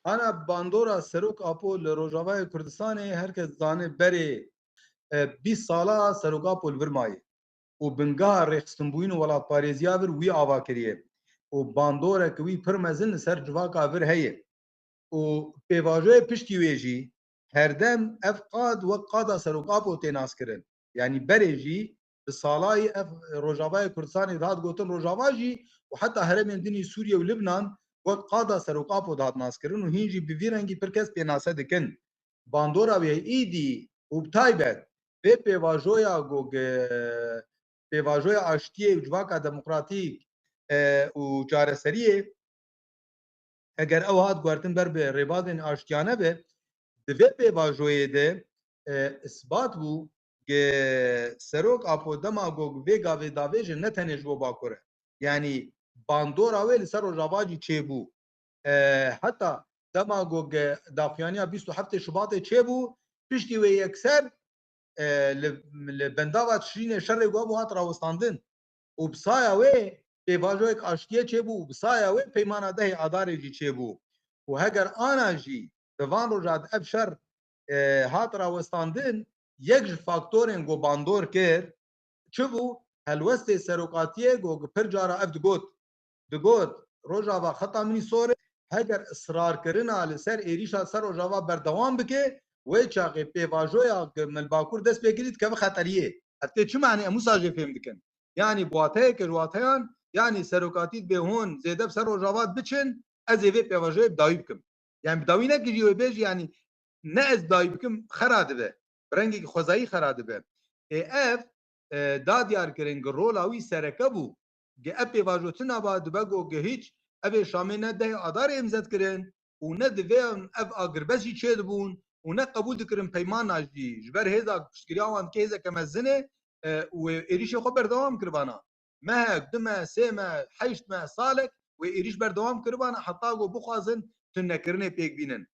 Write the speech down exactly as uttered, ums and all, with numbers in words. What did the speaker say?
Ana bandora Serok Apo li Rojavayê Kurdistanê her kes dizane berê, e, bîst sala Serok Apo li vir maye û bingeha rêxistinbûyîn û welatparêziya vir wî ava kiriye û bandoreke wî pir mezin li ser civaka vir heye. Û pêvajoyê piştî wê jî herdem ev qad wek qada Serok Apo tê naskirin. Yanî berê jî bi salayî ev Rojavayê Kurdistanê dihat gotin Rojava jî û heta herêmên din ê Sûriye û Libnan wek qada Serok Apo dihat naskirin û hîn jî bi vî rengî pir kes pênase dikin. Bandora wê êdî û bi taybet vê pêvajoya ku, e, pêvajoya aştiyê û civaka demokratîk, e, û çareseriyê, eger ew hat guhertin ber bi rêbazên aştiyane be, di vê pêvajoyê de, e, isbat bû ku Serok Apo dema ku vê gavê davêje ne tenê ji bo Bakur e. Yanî bandora wê li ser Rojava jî çêbû. E, heta dema ku ge-, daxuyaniya bîst û heftê Şubatê çêbû, piştî wê yekser, e, li, li bendava Tişrînê şerê ku hebû hat rawestandin. Û bi saya wê pêvajoyek aştiyê çêbû û bi saya wê peymana dehê Adarê jî çêbû. Û heger ana jî di van roja de ev şer, e, hat rawestandin, yek ji faktorên ku bandor kir, çi bû? Helwestê serokatiyê ku pir cara ev digot. Digot, Rojava xeta min î sor e, heger israrkirina li ser êrîşa ser Rojava berdewam bike, wê çaxê pêvajoya ku min li Bakur dest pê kirî dikeve xeteriyê. Ev tê çi manê em wisa jê fêm dikin? Yanî bi wateyeke ji wateyan, yanî serokatî dibê hûn zêde bi ser Rojava biçin, ez ê vê pêvajoyê bi dawî bikim. Yanî bi dawî nekirî wê bêjî, yanî ne ez dawî bikim, xera dibe. Bi rengekî xwezayî xera dibe. Ê ev, e, da diyarkirin ku rola wî sereke bû. Ge ev pêvajo tuna ba dibe ku ge hîç ev ê Şamê ne dehê Adarê îmzet kirin û ne divê ev agirbest jî çêdibûn û ne qebûl dikirin peymana jî ji ber hêza piştgiriya wan dike hêzeke mezin e, e, û êrîşê xwe berdewam kiribana. Mehek, du meh, sê meh, heşt meh, salek wê êrîş berdewam kiribana heta ku bixwazin tunekirinê pêk bînin.